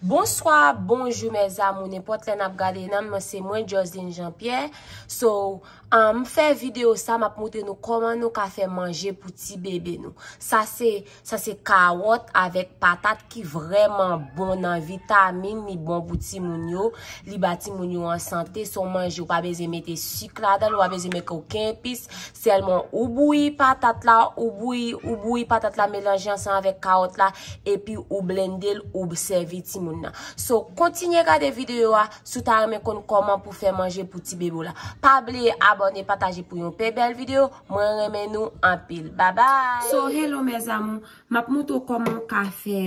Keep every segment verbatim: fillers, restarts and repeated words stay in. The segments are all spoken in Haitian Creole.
Bonswa, bonjou, mes amours, nenpòt lè n ap gade nan, mwen se mwen, Joseline Jean Pierre. So, um, m fè videyo sa, m ap montre nou kòman nou ka fè manje pou ti bebe nou. Sa se, sa se kawòt avèk patat ki vrèman bon nan vitamin, li bon pou timoun yo, li ba timoun yo an sante, se yon manje ou pa bezwen mete sik ladan l, ou pa bezwen mete okenn epis, sèlman ou bouyi patat la, ou bouyi, ou bouyi patat la melanje ansanm avèk kawòt la, epi ou blende l, ou sèvi timoun nan. So, kontinye gade videyo a, si w ta renmen konn kòman pou fè manje pou ti bebe w la. Pa bliye abòne, pataje pou yon pi bèl videyo. Mwen renmen nou anpil. Babay! So, hello mes amours, m ap montre w kòman w ka fè,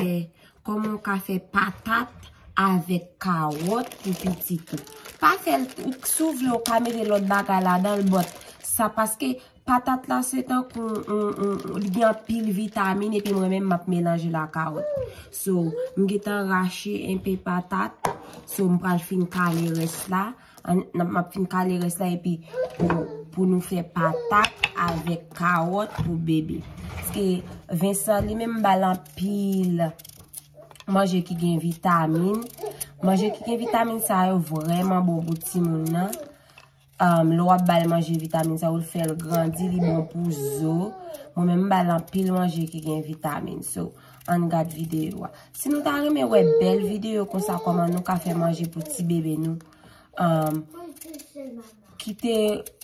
kòman w ka fè patat avèk kawòt pou pitit ou. Pa fè l, ou, si w vle, w ka mete lòt bagay ladan l, but sa paske patat la se tankou, on, on, on, li gen anpil vitamin, epi mwen menm m ap melanje l ak kawòt. So, m gentan rache enpe patat. So, m pral fin kale rès la. An, n ap, m ap fin kale rès la, epi pou, pou nou fè patat avèk kawòt pou bebe. Paske Vincent li menm m ba l anpil manje ki gen vitamin. Manje ki gen vitamin sa yo vrèman bon pou timoun nan. Um, lè w ap ba l manje vitamin sa yo, l fè l grandi, li bon pou zo. Mwen menm m ba l anpil manje ki gen vitamin. So, ann gad videyo a. Si nou ta renmen wè bèl videyo konsa, kòman nou ka fè manje pou ti bebe nou, um, kite,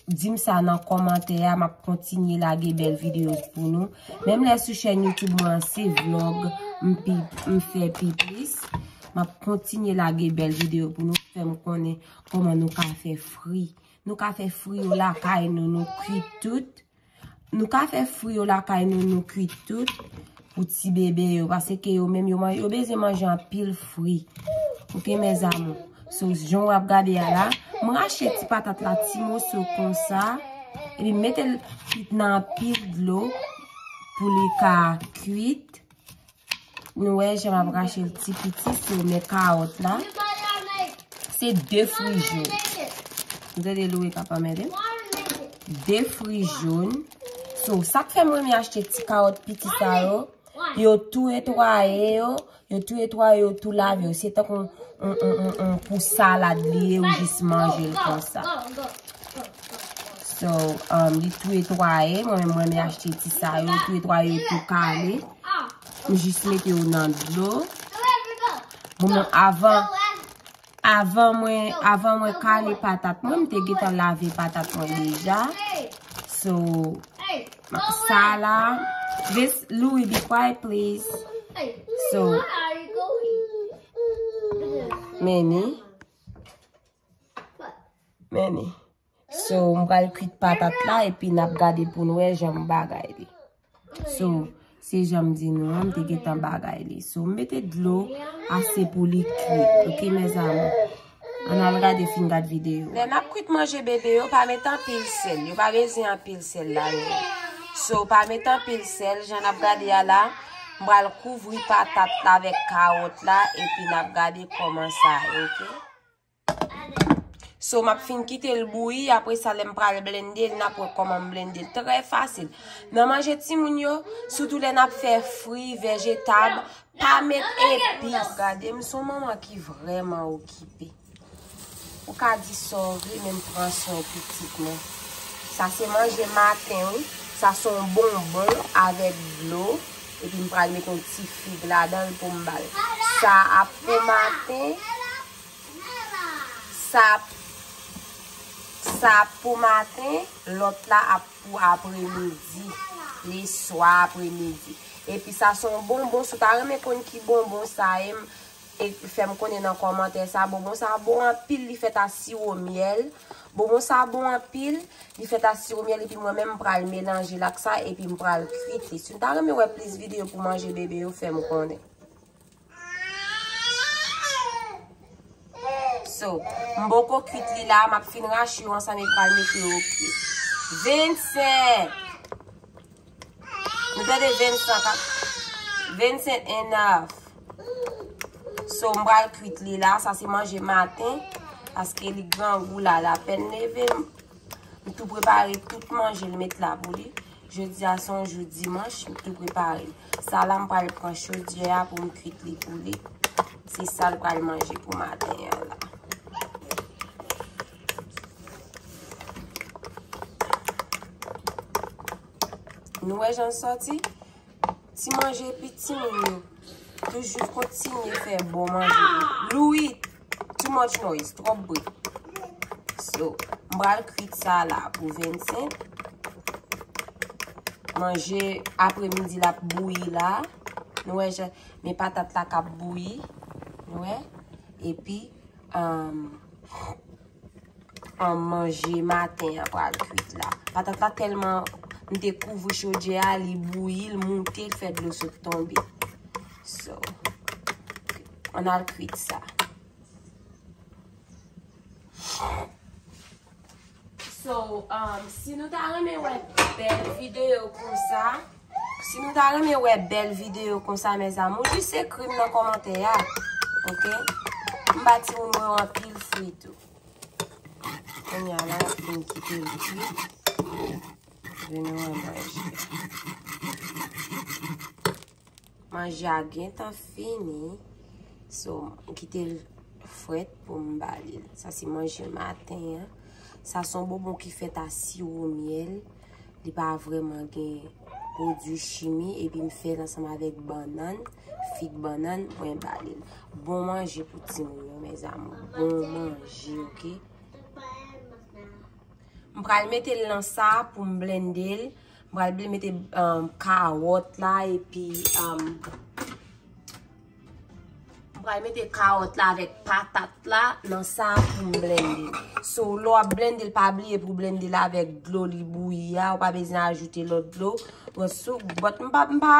di m sa nan kòmantè a, m ap kontinye lage bèl videyo pou nou. Menm lè sou chèn YouTube mwen an, se vlòg m pi, m fè pi plis. M ap kontinye lage bèl videyo pou nou, fè m konnen kòman nou ka fè fri. Nou ka fè fri yo lakay nou, nou kwit tout. Nou ka fè fri yo lakay nou, nou kwit tout pou ti bebe yo, paske yo menm yo man-, yo bezwen manje anpil fri. Oke, mes amours. So, jan w ap gade a la, m rache ti patat la ti moso konsa, epi m mete l kwit nan anpil dlo pou li ka kwit. Nou wè jan m ap rache l ti piti, so, men kawòt la. Se de fri jòn. Nou tande Louis k ap anmède m? De fri jòn. So, sa k fè m renmen achte ti kawòt piti sa yo, yo tou netwaye yo, yo tou netwaye yo, tou lave yo. Se tankou on, on, on, on, on pou salad li ye, ou jis manje l konsa. So, um, li tou netwaye, mwen menm mwen renmen achte ti sa yo, tou netwaye yo, tou kale. M jis mete yo nan dlo. Bon, men avan, avan mwen, avan mwen kale patat mwen, m te gentan lave patat mwen deja. So, sa la, this, Louis, be quiet, please. So, Meni, Meni. So, m pral kwit patat la, epi n ap gade pou n wè jan m bagay li. So, se jan m di nou an, m te gentan bagay li. So, m mete dlo ase pou li kwit. Oke, mes amours? Ann al gade, fin gad videyo. Lè n ap kwit manje bebe yo, pa met anpil sèl. Yo pa bezwen anpil sèl ladan yo. So, pa met anpil sèl. Jan n ap gade a la, m pral kouvri patat la avèk kawòt la, epi n ap gade kòman sa ye, oke? So, m ap fin kite l bouyi, apre sa, lè m pral blende l, n ap wè kòman m blende l. Trè fasil. Nan manje timoun yo, sitou lè n ap fè fri, vejetab, pa met epis. Gade, m se yon manman ki vrèman okipe. Ou ka di sa w vle, men m pran swen pitit mwen. Sa se manje maten, wi. Sa se yon bonbon avèk dlo. Epi m pral met yon ti fig ladan l pou m ba l. Sa ap pou maten. Sa ap, sa ap pou maten, lòt la ap pou apremidi, leswa apremidi. Epi sa se yon bonbon, si w ta renmen konn ki bonbon sa ye, m, e, fè m konnen nan kòmantè sa. Bonbon sa bon anpil, li fèt a siwo myèl. Bonbon sa bon anpil, li fèt a siwo myèl, epi mwen menm m pral melanje l ak sa, epi m pral kwit li. Si w ta renmen wè plis videyo pou manje bebe yo, fè m konnen. So, m poko kwit li la, m ap fin rache yo ansanm epi pral mete yo kwit. Vincent! Nou tande Vincent ka, Vincent enough. So, m pral kwit li la, sa se manje maten, paske li grangou la, l apèn leve, m, m tou prepare tout manje l met la pou li. Jodi a se yon jou dimanch, m tou prepare. Sa la, m pral pran chodyè a pou m kwit li pou li. Se sa l pral manje pou maten an la. Nou wè jan l sòti? Ti manje epi timoun yo toujou kontinye fè bon manje. Louis, too much noise, twòp bri. So, m pral kwit sa la pou vennsenk. Manje apremidi la ap bouyi la. Nou wè jan men patat la k ap bouyi. Nou wè? Epi, um, an manje maten an pral kwit la. Patat la tèlman m te kouvri chodyè a, li bouyi, l moute, l fè dlo sot tonbe. So, ann al kwit sa. So, um, si nou ta renmen wè bèl videyo konsa, si nou ta renmen wè bèl videyo konsa, mes amours, jis ekri m nan kòmantè a, oke? M ba timoun mwen yo anpil fwi tou. Kounye a la, m kite l fwi. Vin wè manje. Manje a gentan fini. So, m kite l frèt pou m ba li l. Sa se manje maten an. Sa se yon bonbon ki fèt a siwo myèl. Li pa vrèman gen pwodui chimi. Epi m fè l ansanm avèk bannann, fig bannann, mwen ba li l. Bon manje pou timoun yo, mes amours. Bon manje, oke? M pral mete l nan sa pou m blende l. M pral bl-, mete, um, kawòt la epi, um, m pral mete kawòt la avèk patat la nan sa pou m blende l. So, lè w ap blende l, pa bliye pou w blende l avèk dlo li bouyi a. Ou pa bezwen ajoute lòt dlo. Bon, sou, but m pa, m pa,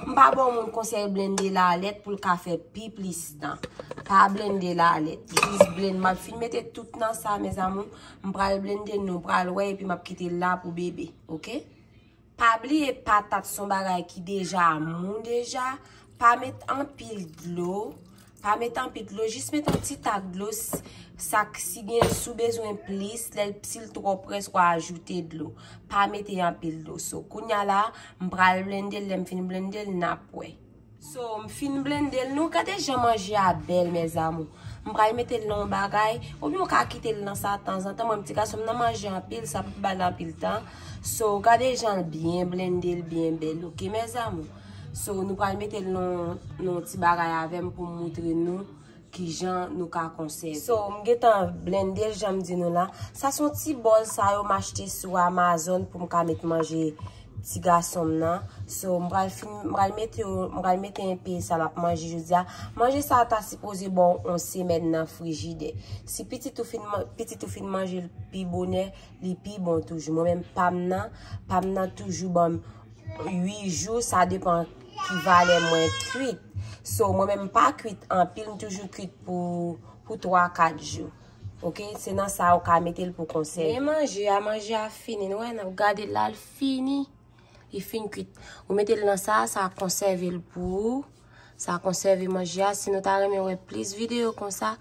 m pa ba yon moun konsèy blende lalèt pou l ka fè pi plis tan. Pa blende lalèt. Jis blend. M ap fin mete tout nan sa, mes amours. M pral blende, nou pral wè, epi m ap kite l la pou bebe, oke? Pa bliye patat se yon bagay ki deja mou deja. Pa met anpil dlo. Pa met anpil dlo, jis met yon ti tak dlo. S-, sa k-, si gen, si w bezwen plis, lè l, si l twò près, w a ajoute dlo. Pa mete anpil dlo. So, kounye a la, m pral blende l, lè m fin blende l, n ap wè. So, m fin blende l. Nou gade jan manje a bèl, mes amours. M pral mete l nan yon bagay, oubyen w ka kite l nan sa tanzantan. Mwen, m ti gason m nan manje anpil, sa p ap ba l anpil tan. So, gade jan l byen blende l, byen bèl, oke, mes amours? So, nou pral mete l nan, nan yon ti bagay avè m pou m moutre nou kijan nou ka konsève. So, m gentan blende l, jan m di nou la. Sa se yon ti bòl sa yo m achte sou Amazon pou m ka met manje ti gason m nan. So, m pral fin, m pral mete yo, m pral mete enpe sa l ap manje jodi a. Manje sa a ta sipoze ba w yon semèn nan frijidè. Si pitit ou fin man-, pitit ou fin manje l pi bonè, li pi bon toujou. Mwen menm, pa m nan, pa m nan toujou ban m uit jou, sa depan ki valè mwen kwit. So, mwen menm, m pa kwit anpil, m toujou kwit pou, pou twa, kat jou. Oke, se nan sa ou ka mete l pou konsève. Men manje a, manje a fini. Nou wè, n ap gade la, l fini. Li fin kwit. Ou mete l nan sa, sa konsève l pou ou. Sa konsève manje a. Si nou ta renmen wè plis videyo konsa,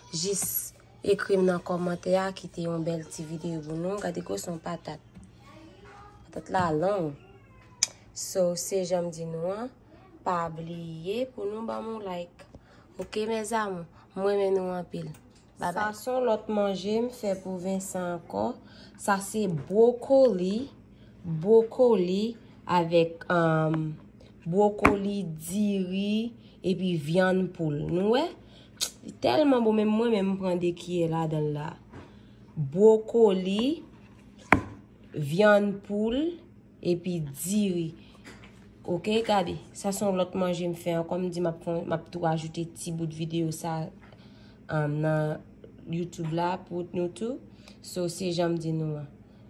jis ekri m nan kòmantè a, kite yon bèl ti videyo pou nou. Gade gwosè yon patat. Patat la long. So, se jan m di nou an, pa bliye pou nou ban m yon like. Oke, mes amours, m renmen nou anpil. Bye bye. Sa se yon lòt manje m fè pou Vincent ankò. Sa se bwokoli, bwokoli avèk, um, bwokoli, diri, epi vyann poul. Nou wè? Li tèlman bon, menm mwen menm m pran de kiyè ladan l la. Bwokoli, vyann poul, epi diri. Oke, gade. Sa se yon lòt manje m fè ankò. M di m ap fè, m ap tou ajoute ti bout videyo sa, um, nan YouTube la pou nou tou. So, se jan m di nou an.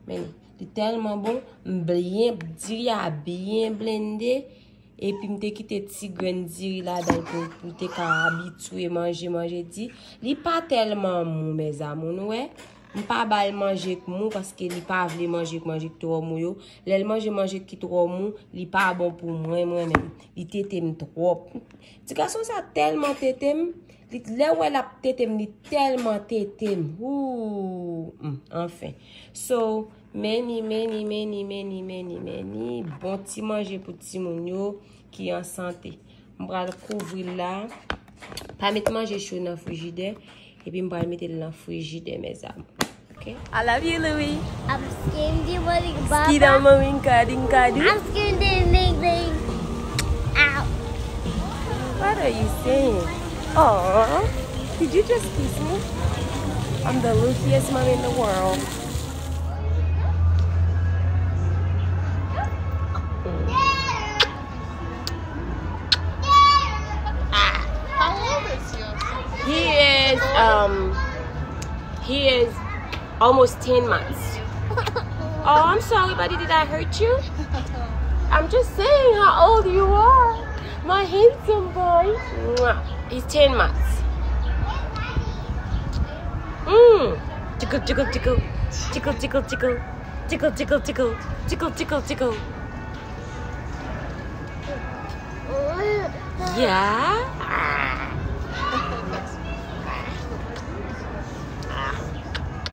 Men, li tèlman bon. M byen, diri a byen blende. Epi m te kite ti grenn diri ladan l pou, pou l te ka abitye manje, manje di. Li pa tèlman mou, mes amours, nou wè. M pa ba l manje k mou paske li pa vle manje k, manje k twò mou yo. Lè l manje manje ki twò mou, li pa bon pou mwen, mwen menm. Li tete m twòp. Ti gason sa tèlman tete m, li, lè w wè l ap tete m, li tèlman tete m. Ooh, hmm, anfen. So, many, many, many, many, many, many bon ti manje pou timoun yo ki an sante. M pral kouvri l la. Pa met manje cho nan frijidè. Epi m pral mete l nan frijidè, mes amours. Ok? I love you, Louis. I'm skinny morning, Skida Baba. Marinka Dinkadu. I'm skinny ding ding. Ow. What are you saying? Aww. Did you just kiss me? I'm the luckiest mommy in the world. He is um he is almost ten months. Oh, I'm sorry, buddy. Did I hurt you? I'm just saying how old you are. My handsome boy. Mwah. He's ten months. Mmm. Tickle, tickle, tickle. Tickle, tickle, tickle. Tickle, tickle, tickle. Tickle, tickle, tickle. Yeah.